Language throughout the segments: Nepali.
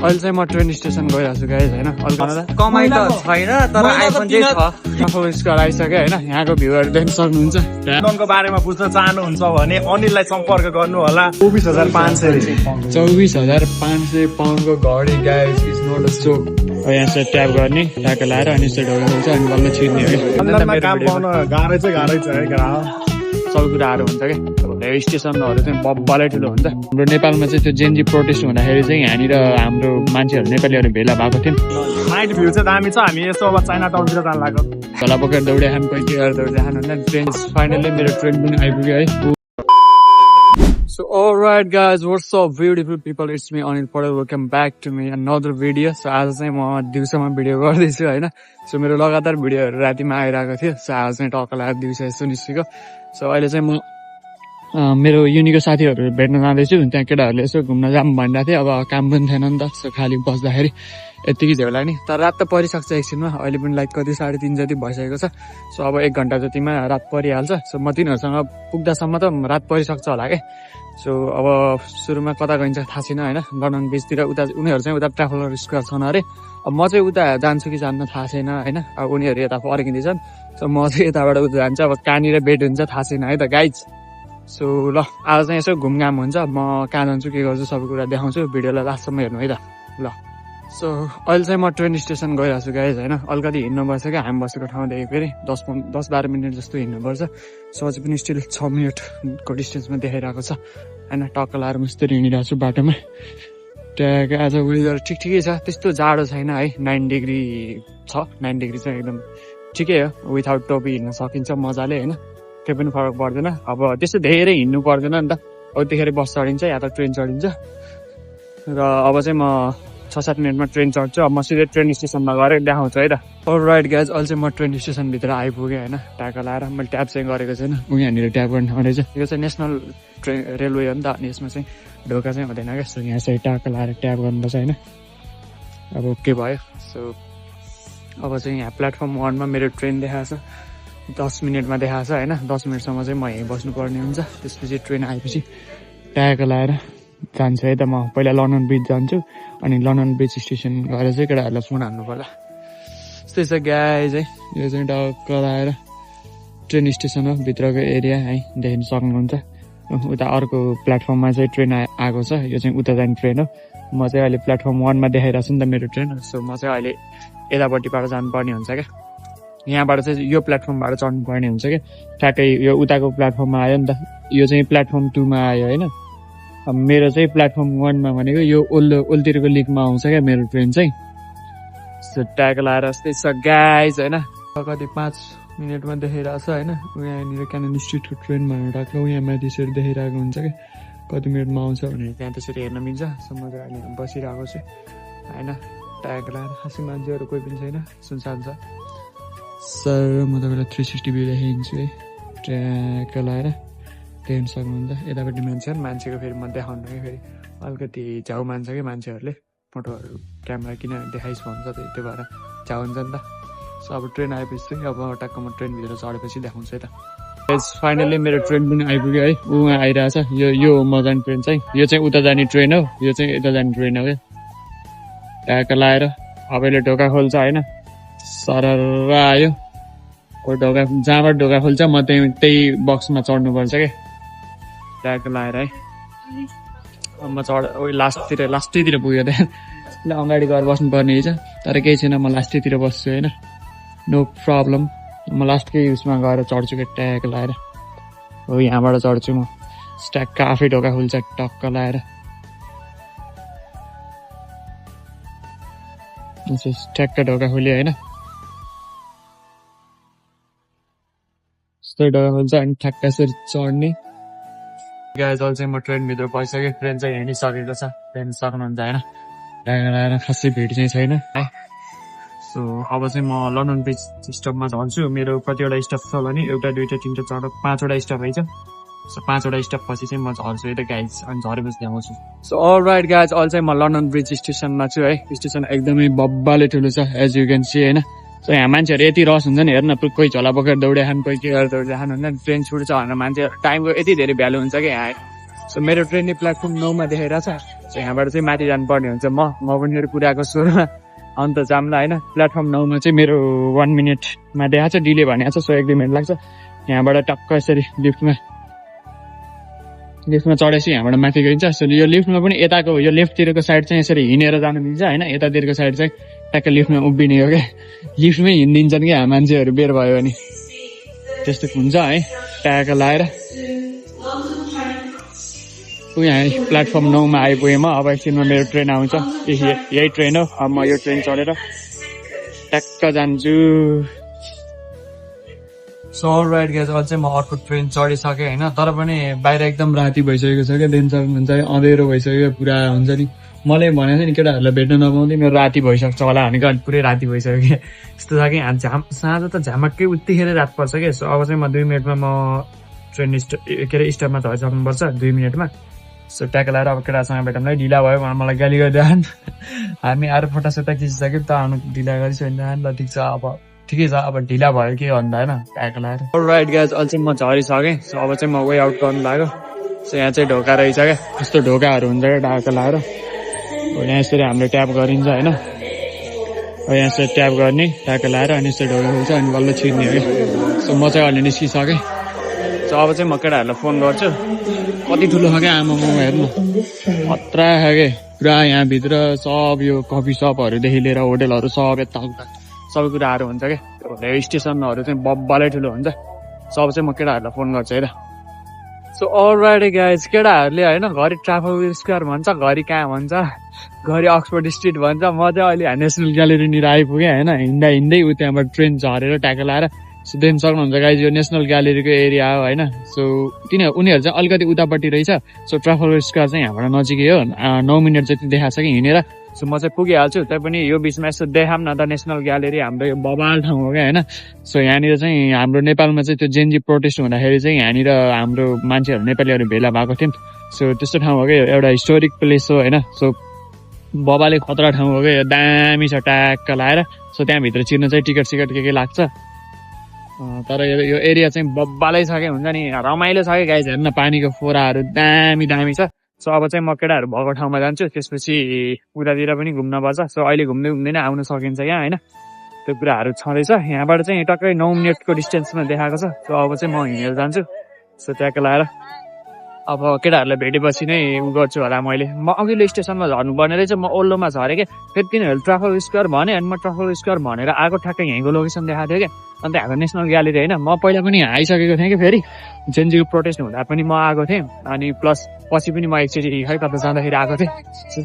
अहिले चाहिँ म ट्रेन स्टेसन गइरहेको छु गाइज होइन। कमाइ त छैन तर आइफोन चाहिँ छ। पर्फर्मेन्स गराइसक्यो होइन। यहाँको भ्यूहरू देख्न सक्नुहुन्छ। लन्डनको बारेमा बुझ्न चाहनुहुन्छ भने अनिललाई सम्पर्क गर्नु होला। 24,500 24,500 पाउन्डको घडी guys is not a joke. यहाँ चाहिँ ट्याप गर्ने ट्याक लाएर अनि चाहिँ ढोका खोल्छ अनि बल्ल छिर्ने है। लन्डनमा काम पाउन गाह्रै छ है ग्राहक। सबै कुराहरू हुन्छ क्या। अब स्टेसनहरू चाहिँ बब्बालै ठुलो हुन्छ। हाम्रो नेपालमा चाहिँ त्यो जेनजी प्रोटेस्ट हुँदाखेरि चाहिँ यहाँनिर हाम्रो मान्छेहरू नेपालीहरू भेला भएको थियौँ। नाइट भ्यू चाहिँ दामी छ। हामी यसो अब चाइना टाउनतिर जान लाग्यो। झोला बोकेर दौडे खानु कोही के गरेर दौडे खानु होइन। ट्रेन फाइनली मेरो ट्रेन पनि आइपुग्यो है। So alright guys, what's up beautiful people, it's me Anil Patel, welcome back to me another video. So आज चाहिँ म दिउँसोमा भिडियो गर्दैछु होइन। सो मेरो लगातार भिडियोहरू रातिमा आइरहेको थियो। सो आज चाहिँ टक्क लगाएर दिउँसो यसो निस्केको। सो अहिले चाहिँ म मेरो युनिको साथीहरू भेट्न जाँदैछु। त्यहाँ केटाहरूले यसो घुम्न जाऊँ भनिरहेको थिएँ। अब काम पनि थिएन नि त। सो खाली बस्दाखेरि यत्तिकै झ्याउ लाग्ने। तर रात त परिसक्छ एकछिनमा। अहिले पनि लाइट कति 3:30 जति भइसकेको छ। सो अब 1 घन्टा जतिमा रात परिहाल्छ। सो म तिनीहरूसँग पुग्दासम्म त रात परिसक्छ होला क्या। सो अब सुरुमा कता गइन्छ थाहा छैन होइन। लन्डन बिचतिर उता उनीहरू चाहिँ उता ट्राभलर स्क्वायर छन् अरे। अब म चाहिँ उता जान्छु कि जान्न थाहा छैन होइन। अब उनीहरू यता फर्किँदैछन्। सो म चाहिँ यताबाट उता जान्छु। अब कहाँनिर भेट हुन्छ थाहा छैन है त गाइज। सो ल आज चाहिँ यसो घुमघाम हुन्छ। म कहाँ जान्छु के गर्छु सबै कुरा देखाउँछु। भिडियोलाई लास्टसम्म हेर्नु है त ल। सो अहिले चाहिँ म ट्रेन स्टेसन गइरहेको छु गाइज होइन। अलिकति हिँड्नुपर्छ क्या। हामी बसेको ठाउँदेखि फेरि 10-12 मिनट जस्तो हिँड्नुपर्छ। सो अझै पनि स्टिल 6 मिनटको डिस्टेन्समा देखाइरहेको छ होइन। टक्क लाएर मस्तरी हिँडिरहेको छु बाटोमा। ट्याग आज वेदर ठिकै छ। त्यस्तो जाडो छैन है। 9 डिग्री छ। 9 डिग्री चाहिँ एकदम ठिकै हो। विथआउट टोपी हिँड्न सकिन्छ मजाले होइन। केही पनि फरक पर्दैन। अब त्यस्तो धेरै हिँड्नु पर्दैन नि त। अब त्यतिखेर बस चढिन्छ या त ट्रेन चढिन्छ। र अब चाहिँ म 6-7 मिनटमा ट्रेन चढ्छु। अब म सिधै ट्रेन स्टेसनमा गएर देखाउँछु है त। अलराइट गाइज अहिले चाहिँ म ट्रेन स्टेसनभित्र आइपुगेँ होइन। ट्याग लाएर मैले ट्याप चाहिँ गरेको छैन। यहाँनिर ट्याप गर्ने ठाउँ रहेछ। यो चाहिँ नेसनल ट्रेन रेलवे हो नि त। अनि यसमा चाहिँ ढोका चाहिँ हुँदैन क्या। सो यहाँ चाहिँ ट्याग लाएर ट्याप गर्नुपर्छ होइन। अब के भयो। सो अब चाहिँ यहाँ प्लेटफर्म 1मा मेरो ट्रेन देखाएको छ। 10 मिनटमा देखाएको छ होइन। 10 मिनटसम्म चाहिँ म यहीँ बस्नुपर्ने हुन्छ। त्यसपछि ट्रेन आएपछि ट्याग लाएर जान्छु है त। म पहिला लन्डन ब्रिज जान्छु। अनि लन्डन ब्रिज स्टेसन गएर चाहिँ केटाहरूलाई फोन हान्नु पर्ला। त्यस्तै छ गाइज है। यो चाहिँ टक्क लाएर ट्रेन स्टेसन हो। भित्रको एरिया है देख्न सक्नुहुन्छ। उता अर्को प्लेटफर्ममा चाहिँ ट्रेन आएको छ। यो चाहिँ उता जाने ट्रेन हो। म चाहिँ अहिले प्लेटफर्म 1मा देखाइरहेको छु नि त मेरो ट्रेन। सो म चाहिँ अहिले यतापट्टिबाट जानुपर्ने हुन्छ क्या। यहाँबाट चाहिँ यो प्लेटफर्मबाट चढ्नुपर्ने हुन्छ क्या। ठ्याक्कै यो उताको प्लेटफर्ममा आयो नि त। यो चाहिँ प्लेटफर्म 2मा आयो होइन। अब मेरो चाहिँ प्लेटफर्म 1मा भनेको यो ओल्तिरको लिगमा आउँछ क्या मेरो ट्रेन चाहिँ। सो ट्याग लाएर यस्तै छ गाइज होइन। कति 5 मिनटमा देखाइरहेको छ होइन। यहाँनिर क्यानन स्ट्रिटको ट्रेन भनेर राख्यो। यहाँ माथि यसरी देखाइरहेको हुन्छ क्या कति मिनटमा आउँछ भनेर। त्यहाँ त्यसरी हेर्न मिल्छ। सो म चाहिँ अहिले बसिरहेको छु होइन। ट्याग लाएर खासै मान्छेहरू कोही पनि छैन। सुनसान छ। सर म तपाईँलाई 360 भ्यू देखाइदिन्छु है। ट्याग लाएर देख्न सक्नुहुन्छ। यतापट्टि मान्छेको फेरि म देखाउनु कि फेरि अलिकति झाउ मान्छ कि मान्छेहरूले फोटोहरू क्यामेरा किन देखाइस् भन्छ। त्यो भएर झाउ हुन्छ नि त। सो अब ट्रेन आएपछि चाहिँ अब टक्क म ट्रेनभित्र चढेपछि देखाउँछु है त। फाइनली मेरो ट्रेन पनि आइपुग्यो है। उहाँ आइरहेछ। यो म जाने ट्रेन चाहिँ यो चाहिँ उता जाने ट्रेन हो। यो चाहिँ यता जाने ट्रेन हो क्या। ट्याग लाएर अब यसले ढोका खोल्छ होइन। सरर आयो। ढोका जहाँबाट ढोका खोल्छ म त्यही बक्समा चढ्नुपर्छ क्या। ट्याग लाएर है। अब म लास्टैतिर पुग्यो त्यहाँ। ल अगाडि गएर बस्नुपर्ने रहेछ। तर केही छैन। म लास्टैतिर बस्छु होइन। No problem. म लास्टकै उसमा गएर चढ्छु क्या ट्याग लाएर। हो यहाँबाट चढ्छु म। ट्याक्क आफै ढोका खोल्छ टक्क लाएर। ट्याक्क ढोका खोल्यो होइन। यस्तै ढोका खोल्छ अनि ठ्याक्क यसरी चढ्ने। गाइज अहिले चाहिँ म ट्रेनभित्र पसिसकेँ। ट्रेन चाहिँ हिँडिसकेको छ। ट्रेन सक्नुहुन्छ होइन। ट्याग लाएर खासै भिड चाहिँ छैन है। सो अब चाहिँ म लन्डन ब्रिज स्टपमा झर्छु। मेरो कतिवटा स्टप छ भने 1, 2, 3, 4, 5वटा स्टप है। सो 5वटा स्टप पछि चाहिँ म झर्छु है त गाइज। अनि झरेपछि देखाउँछु। सो अलराइट गाइज अहिले चाहिँ म लन्डन ब्रिज स्टेसनमा छु है। स्टेसन एकदमै बब्बाले ठुलो छ एज यु क्यान सी होइन। सो यहाँ मान्छेहरू यति रस हुन्छ नि हेर्न। कोही झोला बोकेर दौडे खानु कोही के गरेर दौडे खानु हुन्छ। ट्रेन छुट्छ भनेर मान्छे टाइमको यति धेरै भ्यालु हुन्छ क्या यहाँ। सो मेरो ट्रेन प्लेटफर्म 9मा देखाइरहेछ। सो यहाँबाट चाहिँ माथि जानुपर्ने हुन्छ म पनि मेरो कुराको स्वरमा अन्त जाम्ला होइन प्लेटफर्म 9 मा चाहिँ मेरो 1 मिनटमा देखाएको छ डिले भनेको छ सो 1-2 मिनट लाग्छ यहाँबाट टक्क यसरी लिफ्टमा चढेपछि यहाँबाट माथि गइन्छ सो यो लिफ्टमा पनि यताको यो लेफ्टतिरको साइड चाहिँ यसरी हिँडेर जानु मिल्छ होइन यतातिरको साइड चाहिँ ट्याक्क लिफ्टमा उभिने हो क्या लिफ्टमै हिँडिदिन्छन् क्या मान्छेहरू बेर भयो भने त्यस्तो हुन्छ है ट्याक्क लाएर यहाँ प्लेटफर्म 9 मा आइपुगेँ म अब एकछिनमा मेरो ट्रेन आउँछ यही ट्रेन हो अब म यो ट्रेन चढेर ट्याक्क जान्छु सो राइट गाइज अहिले चाहिँ म अर्को ट्रेन चढिसकेँ होइन तर पनि बाहिर एकदम राति भइसकेको छ क्या दिन हुन्छ अँधेरो भइसक्यो पुरा हुन्छ नि मलाई भनेको थियो नि केटाहरूलाई भेट्न नपाउँदै मेरो राति भइसक्छ होला भनेको अहिले पुरै राति भइसक्यो क्या यस्तो छ कि साँझ त झ्यामक्कै उतिखेर रात पर्छ क्या सो अब चाहिँ म 2 मिनटमा म ट्रेन के अरे स्टपमा झरिसक्नुपर्छ 2 मिनटमा सो ट्याक लगाएर अब केटासँग भेटौँलाई ढिला भयो मलाई गाली गरिदिएन हामी आएर फोटासोटा खिचिसक्यो त आउनु ढिला गरिसक्यो ल ठिक छ अब ठिकै छ अब ढिला भयो के भन्दा होइन ट्याक लगाएर राइट गाइज अहिले चाहिँ म झरिसकेँ सो अब चाहिँ म वे आउट गर्नु लाग्यो सो यहाँ चाहिँ ढोका रहेछ क्या यस्तो ढोकाहरू हुन्छ क्या ढाका लगाएर यहाँ यसरी हामीले ट्याप गरिन्छ होइन यहाँ यसरी ट्याप गर्ने ट्याक लगाएर अनि यसरी ढोका खुल्छ अनि बल्ल छिर्ने हो क्या सो म चाहिँ अहिले निस्किसकेँ सो अब चाहिँ म केटाहरूलाई फोन गर्छु कति ठुलो छ क्या आमा हेर्नु खतरा छ क्या पुरा यहाँभित्र सब यो कफी सपहरूदेखि लिएर होटेलहरू सब यताउता सबै कुराहरू हुन्छ क्या रेलवे स्टेसनहरू चाहिँ बब्बालै ठुलो हुन्छ सो अब चाहिँ म केटाहरूलाई फोन गर्छु है त सो अलराइट गाइज केटाहरूले होइन घरि ट्राफल स्क्वायर भन्छ घरि कहाँ भन्छ घरि अक्सफोर्ड स्ट्रिट भन्छ म चाहिँ अहिले नेसनल ग्यालेरीनिर आइपुगेँ होइन हिँड्दै ऊ त्यहाँबाट ट्रेन झरेर ट्याक लगाएर सो देख्न सक्नुहुन्छ गाइज यो नेसनल ग्यालेरीको एरिया हो होइन सो उनीहरू चाहिँ अलिकति उतापट्टि रहेछ सो ट्राफल स्क्वायर चाहिँ यहाँबाट नजिकै हो 9 मिनट जति देखाएको छ कि हिँडेर सो म चाहिँ पुगिहाल्छु तैपनि यो बिचमा यसो देखाऊँ न त नेसनल ग्यालेरी हाम्रो यो बबाल ठाउँ हो क्या होइन सो यहाँनिर चाहिँ हाम्रो नेपालमा चाहिँ त्यो जेनजी प्रोटेस्ट हुँदाखेरि चाहिँ यहाँनिर हाम्रो मान्छेहरू नेपालीहरू भेला भएको थियौँ सो त्यस्तो ठाउँ हो क्या एउटा हिस्टोरिक प्लेस हो होइन सो बबाले खतरा ठाउँ हो क्या दामी छ ट्याक्क लाएर सो त्यहाँभित्र चिर्न चाहिँ टिकट सिकट के लाग्छ तर यो एरिया चाहिँ बब्बालै छ क्या हुन्छ नि रमाइलो छ क्या गाइज हेर्न पानीको फोराहरू दामी छ सो अब चाहिँ म केटाहरू भएको ठाउँमा जान्छु त्यसपछि उतातिर पनि घुम्न पर्छ सो अहिले घुम्दैन आउन सकिन्छ यहाँ होइन त्यो कुराहरू छँदैछ यहाँबाट चाहिँ टक्कै 9 मिनटको डिस्टेन्समा देखाएको छ सो अब चाहिँ म हिँडेर जान्छु सो ट्याक्क लगाएर अब केटाहरूलाई भेटेपछि नै उ गर्छु होला मैले म अघिल्लो स्टेसनमा झर्नुपर्ने रहेछ म ओल्लोमा झरेँ क्या फेरि तिनीहरू ट्राफल स्क्वायर भने अनि म ट्राफल स्क्वायर भनेर आएको ठ्याक्कै यहीँको लोकेसन देखाएको थियो क्या अन्त हाम्रो नेसनल ग्यालेरी होइन म पहिला पनि आइसकेको थिएँ कि फेरि जेनजीको प्रोटेस्ट हुँदा पनि म आएको थिएँ अनि प्लस पछि पनि म एकचोटि खै कता जाँदाखेरि आएको थिएँ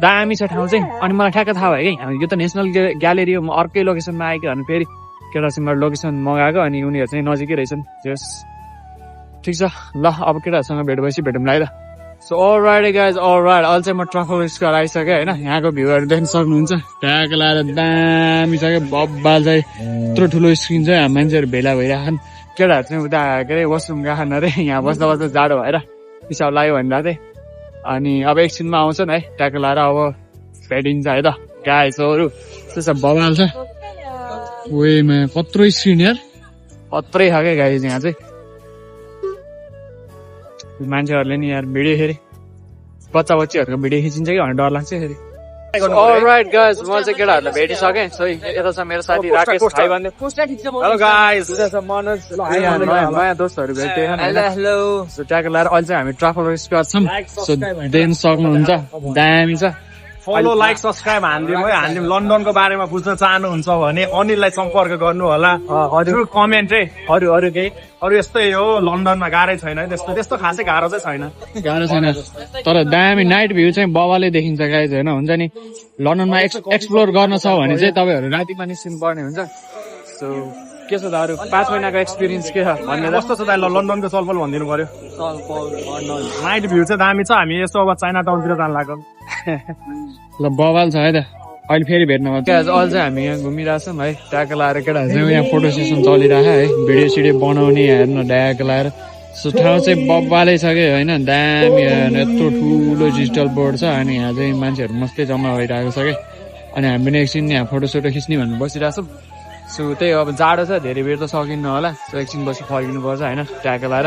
दामी छ ठाउँ चाहिँ अनि मलाई ठ्याक्क थाहा भयो कि यो त नेसनल ग्यालेरी हो म अर्कै लोकेसनमा आएको अनि फेरि केटासँग लोकेसन मगाएको अनि उनीहरू चाहिँ नजिकै रहेछन् जस ठिक छ ल अब केटाहरूसँग भेटेपछि भेटौँ ल सो अलराइट गाइज अलराइट अहिले चाहिँ म ट्राफल स्क्वायर आइसकेँ होइन यहाँको भ्यूहरू देख्न सक्नुहुन्छ ट्याग लगाएर दामी छ क्या बब्बाल चाहिँ यत्रो ठुलो स्क्रिन चाहिँ हामी मान्छेहरू भेला भइरहेछन् केटाहरू चाहिँ उता के अरे वासरुम गएछन् अरे यहाँ बस्दा बस्दा जाडो भएर पिसाब लाग्यो भनिरहेको थिएँ अनि अब एकछिनमा आउँछन् है ट्याग लगाएर अब भेटिन्छ है त गाइजहरू त्यसो बबाल छ वेमा कत्रो स्क्रिन यार कत्रै छ क्या गाइज यहाँ चाहिँ मान्छेहरूले नि यार भिडियो फेरि बच्चा बच्चीहरूको भिडियो खिचिन्छ कि भनेर डर लाग्छ फेरि अलराइट गाइज म चाहिँ केटाहरूलाई भेटिसकेँ सो यता छ मेरो साथी राकेश भाइ भन्दै हेलो गाइज मनोज नयाँ दोस्तहरू भेट्दै हेलो सो ट्याग लगाएर अहिले चाहिँ हामी ट्राफल स्क्वायर छौँ सो देख्न सक्नुहुन्छ दामी छ फलो लाइक सब्सक्राइब हानिदिउँ लन्डनको बारेमा बुझ्न चाहनुहुन्छ भने अनिललाई सम्पर्क गर्नु होला अरू कमेन्ट अरू केही अरू यस्तै हो लन्डनमा गाह्रै छैन है त्यस्तो खासै गाह्रो चाहिँ छैन तर दामी नाइट भ्यू चाहिँ बबाले देखिन्छ गाइज होइन हुन्छ नि लन्डनमा एक्सप्लोर गर्न छ भने चाहिँ तपाईँहरू रातिमा निस्किनु पर्ने हुन्छ सो के छ त अरू 5 महिनाको एक्सपिरियन्स के छ भन्ने कस्तो छ त लन्डनको चलपल भनिदिनु पर्यो नाइट भ्यू चाहिँ दामी छ हामी यसो अब चाइना टाउनतिर जान लाग्यो ल बबाल छ है त अहिले फेरि भेट्न पर्छ अहिले चाहिँ हामी यहाँ घुमिरहेछौँ है ट्याग लगाएर केटाहरू चाहिँ यहाँ फोटो सेसन चलिरहेको है भिडियो सिडियो बनाउने हेर्नु ट्याग लगाएर सो ठाउँ चाहिँ बब्बालै छ कि होइन दामी यत्रो ठुलो डिजिटल बोर्ड छ अनि यहाँ चाहिँ मान्छेहरू मस्तै जम्मा भइरहेको छ कि अनि हामी पनि एकछिन यहाँ फोटो सोटो खिच्ने भनेर बसिरहेछौँ सो त्यही अब जाडो छ धेरै बेर त सकिन्न होला सो एकछिन बसी फर्किनुपर्छ होइन ट्याग लगाएर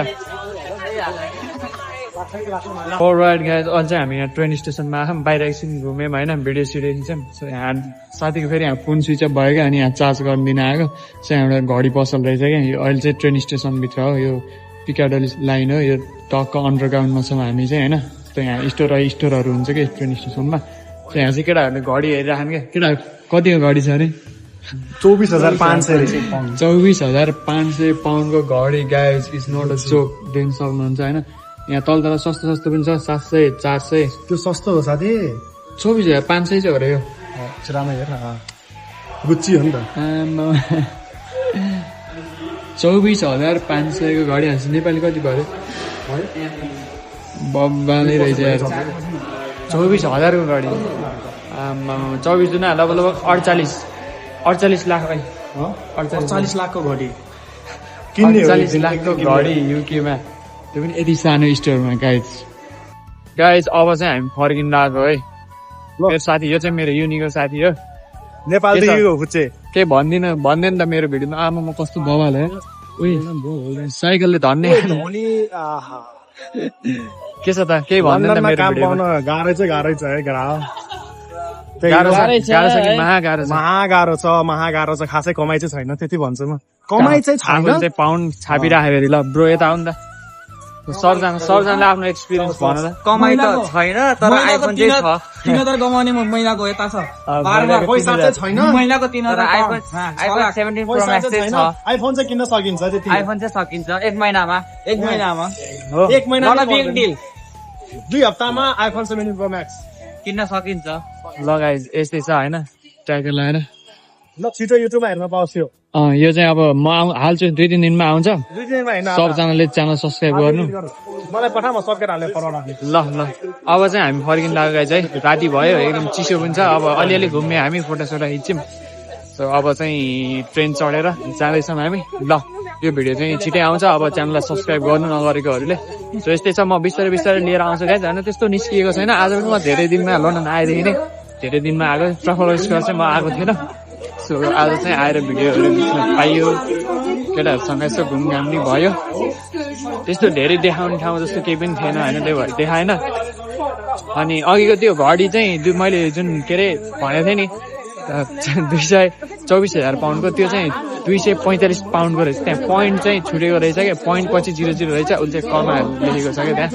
Alright guys, अहिले चाहिँ हामी यहाँ ट्रेन स्टेसनमा आयौँ, बाहिर एकछिन घुम्यौँ होइन, भिडियो सिडियो खिच्यौँ। सो यहाँ साथीको फेरि यहाँ फोन स्विच अफ भयो क्या, अनि यहाँ चार्ज गर्न दिन आएको। सो यहाँबाट घडी पसल रहेछ क्या, यो अहिले चाहिँ ट्रेन स्टेसनभित्र हो, यो पिकाडली लाइन हो, यो टक्क अन्डरग्राउन्डमा छौँ हामी चाहिँ होइन। त यहाँ स्टोरहरू हुन्छ कि ट्रेन स्टेसनमा। सो यहाँ चाहिँ केटाहरूले घडी हेरिराख्नु क्या, केटाहरू कतिको घडी छ अरे? 24,500 24,500 पाउन्डको घडी guys is not a joke, देख्न सक्नुहुन्छ होइन। यहाँ तल तल सस्तो सस्तो पनि छ, 700, 400। त्यो सस्तो हो साथी, 24,500 चाहिँ हो र यो। राम्रो हेर गुच्ची हो नि त। 24,500 को घडी हाँसी नेपाली कति भयो? बब्बाले रहेछ यार, 24,000 को घडी। 24 दुना लगभग 48 लाख। 48 लाखको घडी 48 लाखको घडी युकेमा, त्यो पनि यति सानो स्टोरमा। गाइज अब चाहिँ हामी फर्किन लागेको है। मेरो साथी, यो चाहिँ मेरो युनिको साथी हो, नेपालदेखिको फुच्चे। केही भन्दैन त मेरो भिडियोमा। आमा म कस्तो बवाल है, उही साइकलले धन्ने के छ त, केही भन्दैन मेरो काम भिडियोमा। पाउन गाह्रै छ है ग्राहक। गाह्रो छ कि महागाह्रो छ? महागाह्रो छ, खासै कमाइ चाहिँ छैन, त्यति भन्छु म। कमाइ चाहिँ छैन, आफूले चाहिँ पाउन्ड छापिराख्यो अरे। ल ब्रो यता आउनु त, सरजनाले आफ्नो एक्सपिरियन्स भन त। कमाइ त छैन, तर आइफोन चाहिँ छ। 3,000 कमाउने महिनाको यता छ, पैसा चाहिँ छैन। महिनाको तर 3,000 आइफोन 17 प्रो म्याक्स चाहिँ छ। आइफोन चाहिँ किन्न सकिन्छ त्यति। आइफोन चाहिँ सकिन्छ 1 महिनामा। 1 महिनामा। एक महिना नट अ बिग डिल, 2 हप्तामा आइफोन 17 प्रो म्याक्स किन्न सकिन्छ। ल गाइज यस्तै छ होइन, ट्यागर लगाएर। ल छिटो युट्युबमा हेर्न पाउँछ यो। यो चाहिँ अब म हाल्छु, 2-3 दिनमा आउँछ। 2 दिनमा हैन, सबजनाले च्यानल सब्सक्राइब गर्नु। मलाई पठा, म सकेर हाल्ने फरवार्ड हाल्ने। ल अब चाहिँ हामी फर्किन लागेको गाइज है, राति भयो, एकदम चिसो पनि छ। अब अलिअलि घुम्यौँ हामी, फोटोसोटो खिच्यौँ। सो अब चाहिँ ट्रेन चढेर जाँदैछौँ हामी। ल यो भिडियो चाहिँ छिटै आउँछ, अब च्यानललाई सब्सक्राइब गर्नु नगरेकोहरूले। सो यस्तै छ, म बिस्तारै लिएर आउँछु गाइज होइन, त्यस्तो निस्किएको छैन। आज पनि म धेरै दिनमा लन्डन आएदेखि नै धेरै दिनमा आएको, ट्रफल स्क्वायर चाहिँ म आएको थिएन। सो आज चाहिँ आएर भिडियोहरू खिच्न पाइयो, केटाहरूसँग यसो घुमघाम पनि भयो। त्यस्तो धेरै देखाउने ठाउँ जस्तो केही पनि थिएन होइन, त्यही भएर देखाएन। अनि अघिको त्यो घडी चाहिँ मैले जुन के अरे भनेको थिएँ नि, 224,000 पाउन्डको, त्यो चाहिँ 245 पाउन्डको रहेछ। त्यहाँ पोइन्ट चाहिँ छुटेको रहेछ क्या, पोइन्ट पछि 00 रहेछ, उसले कमा लेखेको छ क्या त्यहाँ।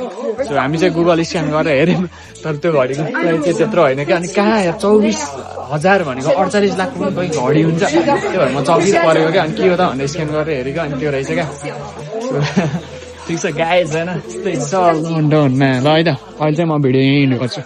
सो हामी चाहिँ गुगल स्क्यान गरेर हेऱ्यौँ, तर त्यो घडीको प्राइस चाहिँ त्यत्रो होइन क्या। अनि कहाँ 24,000 भनेको 48 लाखको पनि कोही घडी हुन्छ, त्यो भएर म चौकित परेको क्या। अनि के हो त भनेर स्क्यान गरेर हेरेको, अनि त्यो रहेछ क्या। ठिक छ गाइज होइन, त्यस्तै छ लन्डनमा। ल है त, अहिले चाहिँ म भिडियो यहीँ हिँड्नु पर्छु।